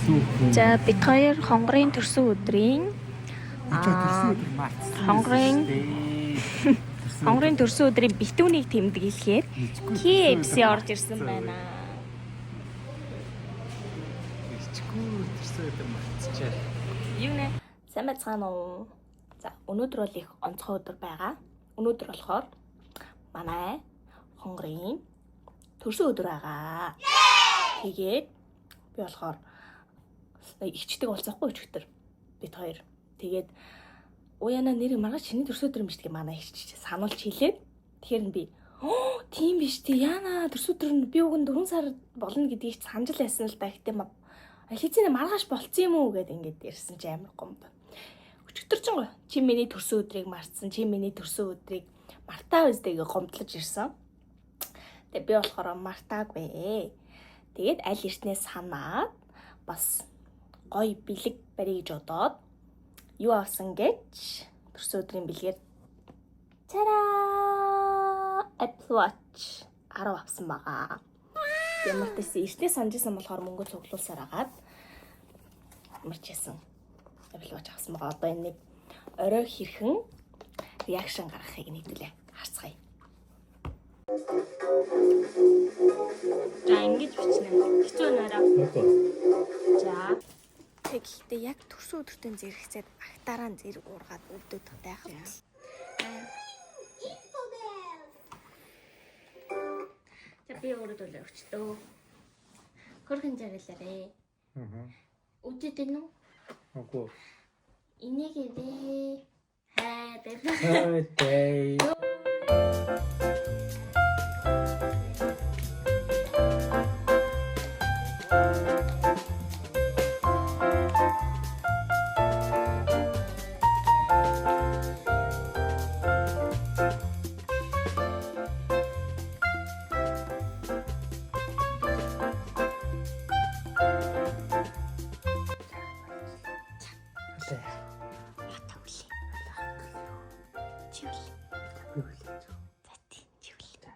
Илүү хүн. За бид хоёр хонгорын төрсөн өдрийн Төрсөн өдөр мартсан. Хонгорын төрсөн өдрийн битүүнийг тэмдэглэхээр KFC орж ирсэн байна. Ичгүй төрсөн өдөр мартчихаа. Юу нэ? Сайн байцгаана уу? За өнөөдөр бол их онцгой өдөр байгаа. Өнөөдөр болохоор манай хонгорын төрсөн өдөр байгаа. Тэгээд би болохоор ичдэг болцоохгүй өчигдөр бид хоёр. Тэгээд уяна нэр маргааш чиний төрсөн өдөр юм биш тэгээ манай ичч сануулж хэлээд тэгэхээр нь би оо тийм биш тий яана төрсөн өдөр нь би уг нь 4 сар болно гэдгийг ч санаж л байсан л да гэтээ аль хэзээ маргааш болцсон юм уу гэд ингээд ирсэн чи амар гомд. Өчигдөр чинь гоё. Чи миний төрсөн өдрийг мартсан, чи миний төрсөн өдрийг мартаа үстэйгээ гомдлож ирсэн. Тэгээ би болохоор мартаагүй. Тэгээд аль эртнээ санаад бас гоё бэлэг барья гэж бодоод юу авсан гэж төрсөн өдрийн бэлгээр чараа Apple Watch 10 авсан байгаа. Ямар ч байсан эртнээ санаж исэн болохоор мөнгө цуглуулсаар агаад ямар ч байсан Apple Watch авсан байгаа. Одоо энэ нэг орой хэрхэн реакшн гаргахыг нэгдүүлээ. Харцгаая. За ингэж бичнэ. Хэцүү нөрөө. За. Тэг гэхдээ яг төрсөн өдөртөө зэрэгцээд агтаараа зэрэг уургаад өвдөд байх. За би өөрөө төлөө өчтөө. Хөрхэн жаргалаарэ. Аа. Өвдөд байна уу? Үгүй. Инээгээдээ. Хай бай. Birthday. Хата үлээ. Чи үлээ. За тий чи үлээ.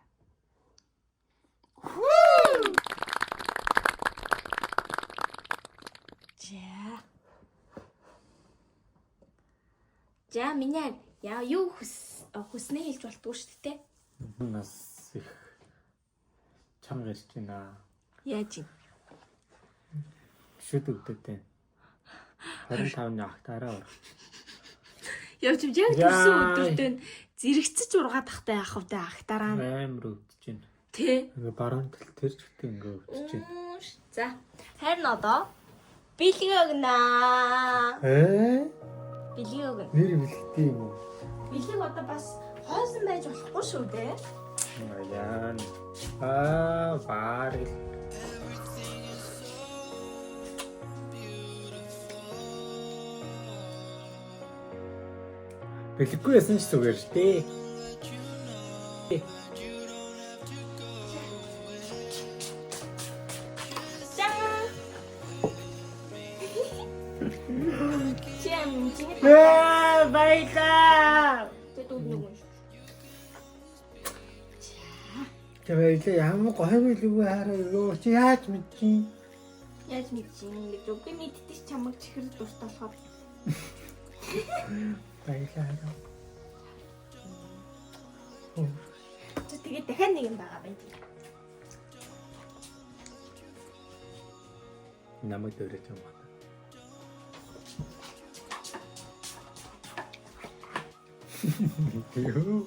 За. За миний яа юу хүснээ хэлж болтгүй шүү дээ. Нас их чанга ирж байна. Яаж юм? Шүд өвдөд байна. 25-ны агтаараа ор. Явж юм яг төрсөн өдөртөө зэрэгцэж ургаад тахтай яах вэ агтаараа. Амар өвдөж байна. Тэ. Ингээ баруун тал тэр ч гэдэг ингээ өвдөж байна. За харин одоо бэлэг өгнө. Ээ? Бэлэг өгнө. Нэр бэлэгтэй юм уу? Бэлэг одоо бас хоосон байж болохгүй шүү дээ. Яа. Аа, баар л. Бэлэггүй байсан ч зүгээр шүү дээ. За. Чи юм чиний Ээ, баялаа. тэгээд өгнө юм шүү. Тэгээ ямар гоё бэлэг вэ хараа юу чи яаж мэдчих? Яаж мэдчих юм гэж би мэддэг чамаг чихэр дуртай болохоор. Баялаа хараа. За тэгээд дахиад нэг юм байгаа байна. Намайг дөрөж юм байна. Юу?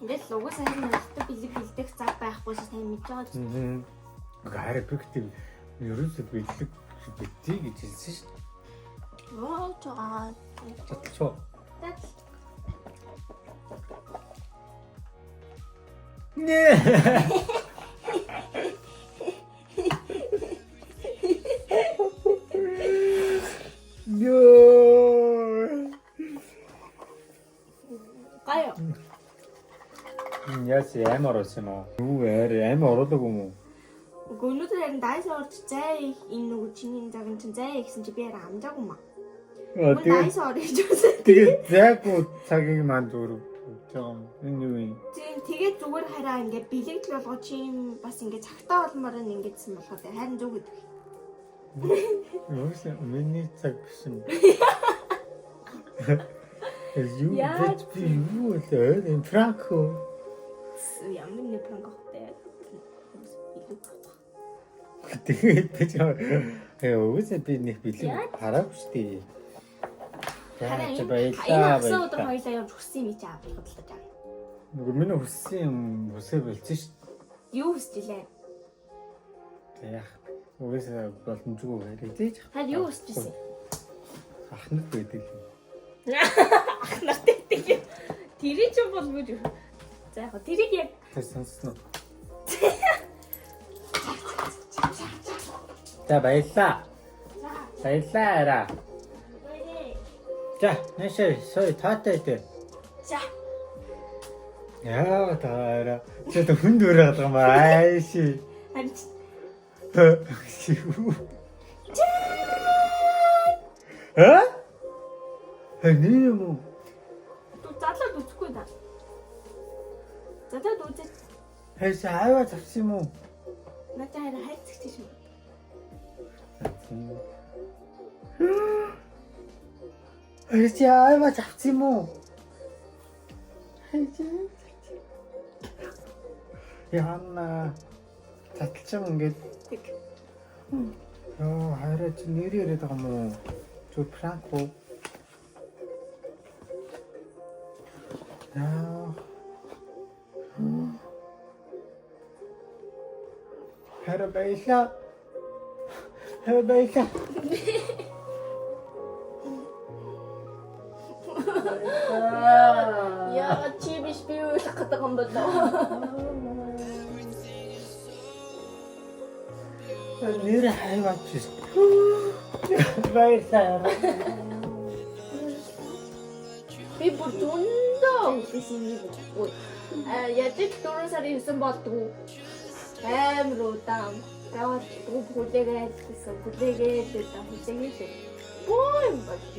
Ингээл угаасаа харин надад бэлэг бэлдэх зав байхгүй шүү тань мэдж байгаа. Мм. Гараа бигтэй ерөөсөө бэлэг битгий гэж хэлсэн шүү дээ. Оо жаа. Задлчуу. Задал. Нэ. Йоо. Гайо. Яс амар болсон юм уу? Юу арай амар оруулаг юм уу? Үгүй өнөөдөр харин дайс орж зай их энэ нөгөө чиний загн чинь зай их гэсэн чи би харин амжаагүй маа. Аа Тэгээд дайс орж гэж үзсэн. тэгээд зайгүй цагийг маань зүгээр өгч байгаа юм. Энэ юу юм? Тийм тэгээд зүгээр хараа ингээд бэлэгдэл болгоо чи юм бас ингээд цагтаа олмоор нь ингэдсэн болохоор харин зүг гэдэг. Юусэн миний цаг биш юм. Юу Яаж гэж би юу вэ? Энэ prank уу? Ямар нэг prank авахтай. Билүү авах. Тэгээд би ч угсаа би нэг бэлэг Яаж? хараагүй шүү дээ. За Харин чи энэ баярлаа. асан өдөр баярлалаа. хоёлаа явж хүссэн юм чи авах худалдаж авна. Нөгөө миний хүссэн юм хүсээ болчихсон шүү дээ. Юу хүсэж илээ? За яах вэ? Угсаа боломжгүй хэрэгжээж. Харин юу хүсэж ирсэн? Ах нар байдаг юм. Ах нартай байдаг юм. Тэрий ч болгүй юу. За яг хөө тэрийг яг Тэр сонссон уу? За баярлалаа. Баярлалаа араа. За, нэшээ сой таатай дээ. За. Яа таараа. Чи одоо хүнд өрөөд байгаа юм аа. Айши. Харин ч А? Хэ юм уу? ту залаад үзэхгүй да. Залаад үзэж Хэс аваа завсан юм уу? надад харин хайцагч шүү. Хэс аваа завсан юм уу? Хэс. Яна. Затлчам ингээд Тэг. Йоо, хайраа чи нэр яриад байгаа юм уу? Зүр пранк уу? Яа. Хайраа баялаа. Хайраа баялаа. Яа чи биш би уйлах гэдэг юм болоо. Нэр хайваач биш. Баялаа. Би бүр зөндөө хүлээсэн юм бодохгүй. А ядаж 4 сарын 9 болдгоо. Амар удаан. Даваад хүлээгээд гэсэн хүлээгээд байсан хүлээгээд. Боо юм болж.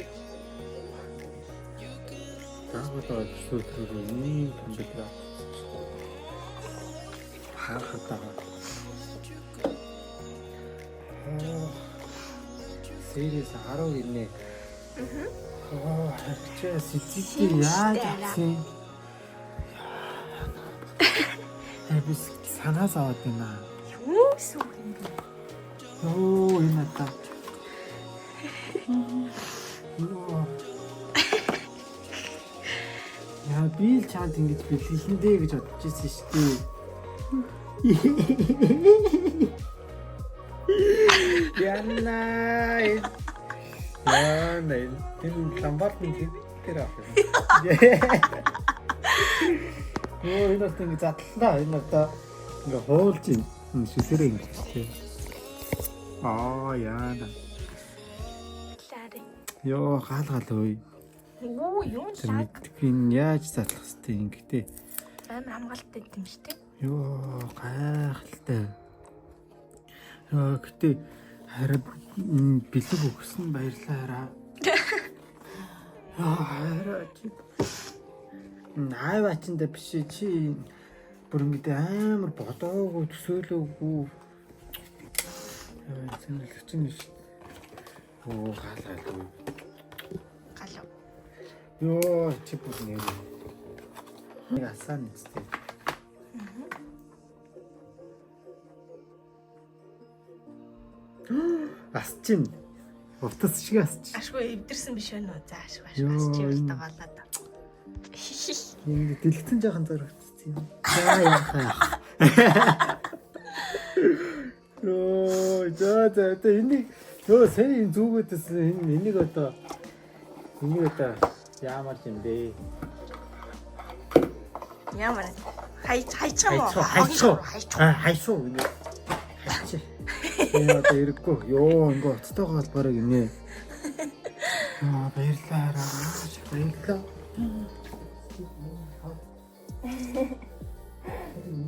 Дагуулгаа төсөөлрөө ийм том бэлэг. Харахад байгаа. Series 10 гинэ. Аа, харчаа сэцээ яаж авсан? Би санаас аваад байна. Юу гэсэн үг юм бэ? Йоо, энэ надаа. Йоо. Яа, би л чамд ингэж бэлгэлэн дээ гэж бодож ирсэн шүү дээ. Яна. Яна, тэр ламбард нь тэр авах юм. Йоо, энэ бас ингэ задлаа. Энэ одоо ингээ хуулж ин шүсээрээ ингэчихлээ. Аа, яана. Лари. Йоо, гал гал ой. Үгүй юу Тэр лаг мэдгүй энэ яаж задлах хэвтэй ингэдэй. амар хамгаалалттай юм шүү дээ. Йоо, гайхалтай. Йоо, гэтээ харин бэлэг өгсөн баярлалаа хараа. Йоо, хараа чи. Ааваачанда биш ээ, чи бүр ингэдэй амар бодоогүй төсөөлөөгүй. Йоо, сонирхолтой юм шүү. Оо, гал гал ой. Галуу. Йоо, чи бүр нэр. Нэг асаан нэстэ. Ас чинь. Утас шиг ас чинь. Ашгүй эвдэрсэн биш вэ нүү? За ашгүй Йоо, ашгүй чи энэ- болтой голоод. Ингэ дэлгэцэн жоохон зөрөгдсөн юм. За яах вэ? Йоо, за за одоо энийг ёо сая энэ зүгөөдөөс энэ энийг одоо энийг одоо яамар юм бэ? Ямар хайч хайчих юм уу? Хайцуу, Хайчих. Аа, хайцуу гинэ. Хайчих. Энэ одоо ирэхгүй. Йоо, ингээ уцтайгаа холбоорой гинэ. Аа, баярлалаа. хараа. Баярлалаа.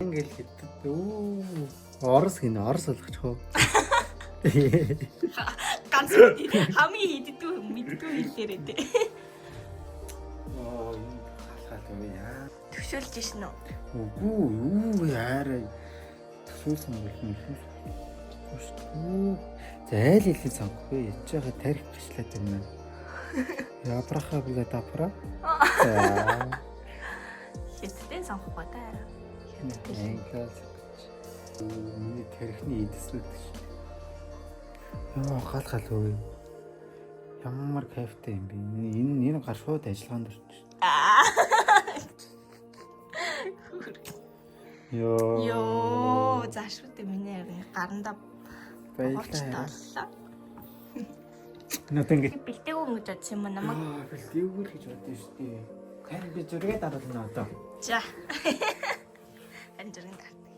Ингээл хэвтдэг. Өө. Орос гинэ, орос болгочих уу? Ганц хамгийн хийддүү мэддүү хэлээрээ дээ. Оо, энэ халахал юм яа. Төвшөөлж шин үү? Үгүй юу яарай. Төсөөлсөн бол юм шүү. Үү. За, айл хэлийг сонгох вэ? Ячж байгаа тарих гिचлээд байна. Ябраха биле дапра. За. Хятадын сонгохгүй та. Англиар сонгож. Миний тарихны эдслүүд гэж. Йоо, гал гал өө. Ямар кайфтай юм бэ? Энэ энэ гар шууд ажиллагаанд орчих. Йоо. Йоо, за шүү дээ, миний яг гарандаа Баярлалаа. боллоо. Надад ингэ Бэлтээгүй ингэж бодсон юм уу намайг? Аа, бэлтээгүй л гэж бодсон шүү дээ. Харин би зургийг даруулна одоо. За. Харин зургийг дардаг.